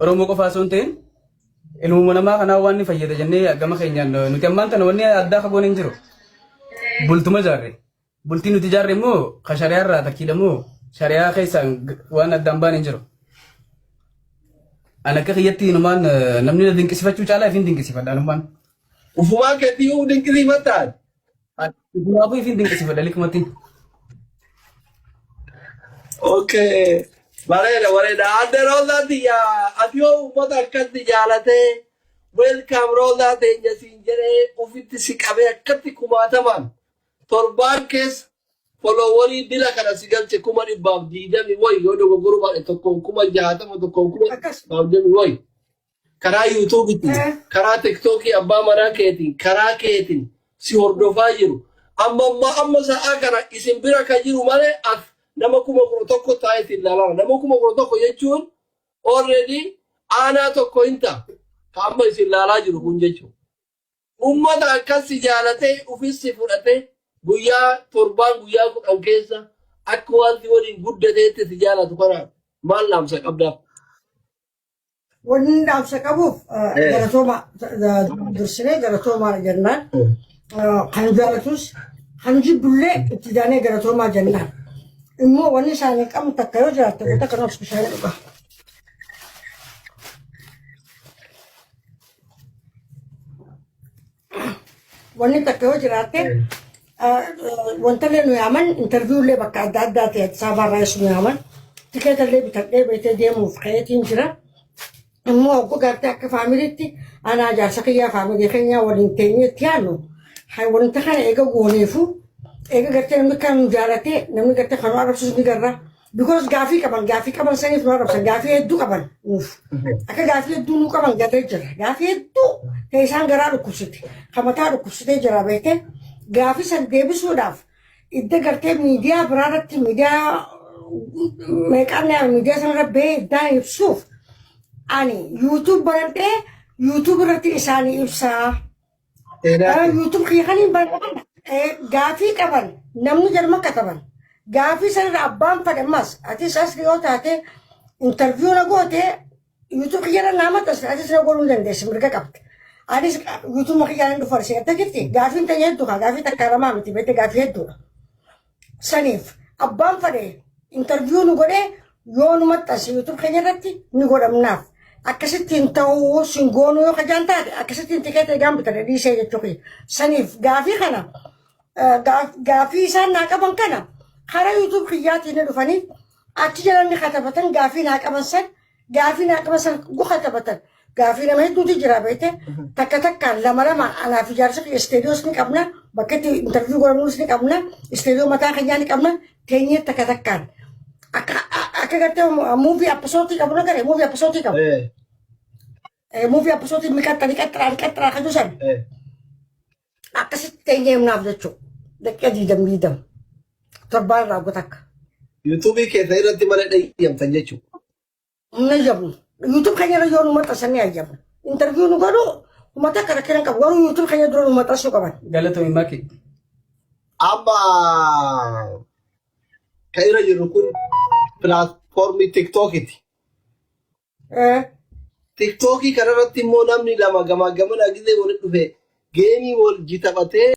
Oromoo qofaa osoo hin ta'in ilmuma namaa kanaa waan ni fayyada jennee gama keenyaan nuti ammaan tana wanni addaa kagoon hin jiru. Bultuma ijaarre. Bultii nuti ijaarre immoo ka shari'aa irraa takkiidha moo shari'aa keessaan waan addaan baan hin jiru. An akka kiyyatti inumaan namni na dinqisifachuu caalaa ifin dinqisifadha anumaan. Ufumaa keetii yoo dinqisiifattaan. Ifumaafuu ifin dinqisifadha likmatti. Okay. Bareeda bareeda. Adde Roozaa tiyya ati yoo uummata akkatti jaalatee welcome Roozaa teenya siin jedhee ofitti si qabee akkatti kumaatamaan torbaan keessa followerii dila kana si galche 120,000 wayi yoo dogoggoruu baadhe tokkoon 60,000 tokkoon kuma Akkas. 120 wayi. Karaa yuutuubitiin, karaa tiktookii abbaa manaa keetiin, karaa keetiin si hordofaa jiru. Amma ammaa amma sa'aa kana isin bira kan jiru malee as nama 11,000 taa'ee isin ilaalaa. Nama 11,000 jechuun already aanaa tokko hin ta'a. Ka amma isin ilaalaa jiru kun jechuudha. Ummata akkas si jaalatee ufis si fudhatee guyyaa torbaan guyyaa 10 keessa akka waan si waliin guddateetti si jaalatu kana maal dhaamsa qabdaaf? Wanni inni dhaamsa qabuuf galatooma dursinee galatoomaa jennaan. Kan jaalatus kan jibbullee itti daanee galatoomaa jennaan. Immoo wanni isaanii qabnu takka yoo jiraatte wanta kana of bishaan dhuga. Wanni takka yoo jiraatte wanta illee nu yaaman interview illee bakka adda addaa ta'e Addis Ababaa irraa nu yaaman tikeeta illee bitadhee beektee deemuuf ka'eetiin jira. Immoo hogguu gartee akka faamiliitti anaa jaarsa kiyyaa faamilii keenyaa waliin teenyee itti yaadnu wanta kana eega gooneefu eega gartee namni kan nu jaalatee namni gartee kan nu arrabsus ni garra. Because gaafii qaban gaafii qaban saniif nu arrabsan gaafii hedduu qaban nuuf. Akka gaafii hedduu nu qaban garee jira. Gaafii hedduu ta'e isaan garaa dhukkubsite. Kan mataa dhukkubsitee jira beekte. Gaafii san deebisuudhaaf idda gartee miidiyaa biraa irratti miidiyaa meeqaan miidiyaa sanarra ba'ee iddaan ibsuuf ani YouTube baradhee YouTube irratti isaanii ibsaa. Seenaa YouTube kiyya kaniin banadha. Gaafii qaban namni jarma kataban. Gaafii sanarra abbaan fedhe ammas atis as yoo taate interview na goote YouTube kiyyarra naa maxxansi atis na godhuu hin dandeessi mirga qabdi. Anis YouTube kiyyaan hin dhufu seerte jirti gaafiin ta'e hedduu kaa gaafii takka lamaa miti beekte gaafii hedduudha. Saniif abbaan fedhe interview nu godhee yoo nu maxxanse YouTube keenya irratti ni godhamnaaf. Akkasittiin ta'uu sin goonuu yoo kajaan taate akkasittiin tikeeta egaan bitadhe dhiisee jechuu kiyya. Saniif gaafii kana gaafii isaan naa qaban kana karaa YouTube kiyyaatiin ni dhufanii achi jala ni katabatan gaafii naa qaban san Gaafii naa qaban san goka taphatan. Gaafii nama hedduutu jira beekte. Takka takkaan lama lama anaaf ijaarsa kiyya isteediyoos ni qabna. Bakka itti intarviiyuu godhannuus ni qabna. Isteediyoo mataa keenyaa ni qabna. Teenyee takka takkaan. Akka akka gartee muuvii appisootii qabu na garee muuvii appisootii qabu. Muuvii appisootii miqaxxa miqaxxaa miqaxxaa kan san. Akkasitti teenyee himnaaf jechuudha. Daqiiqa diidam diidam. Torbaan irraa goota akka. Yuutuubii keessa irratti mana dhayyamtan jechuudha. Hin ayyamnu. YouTube keenya irra yoo nu maxxansan ni ayyamna. Interview nu godhu uummata akka rakkina hin qabu. Garuu YouTube keenya dura nu maxxansuu qaban. Galatoomi Maki. Amma kan irra jirru kun pilaatfoormii TikTokiti. TikTokii kanarratti immoo namni lama gamaa gamana gizee walitti dhufe geemii wal jitaphatee.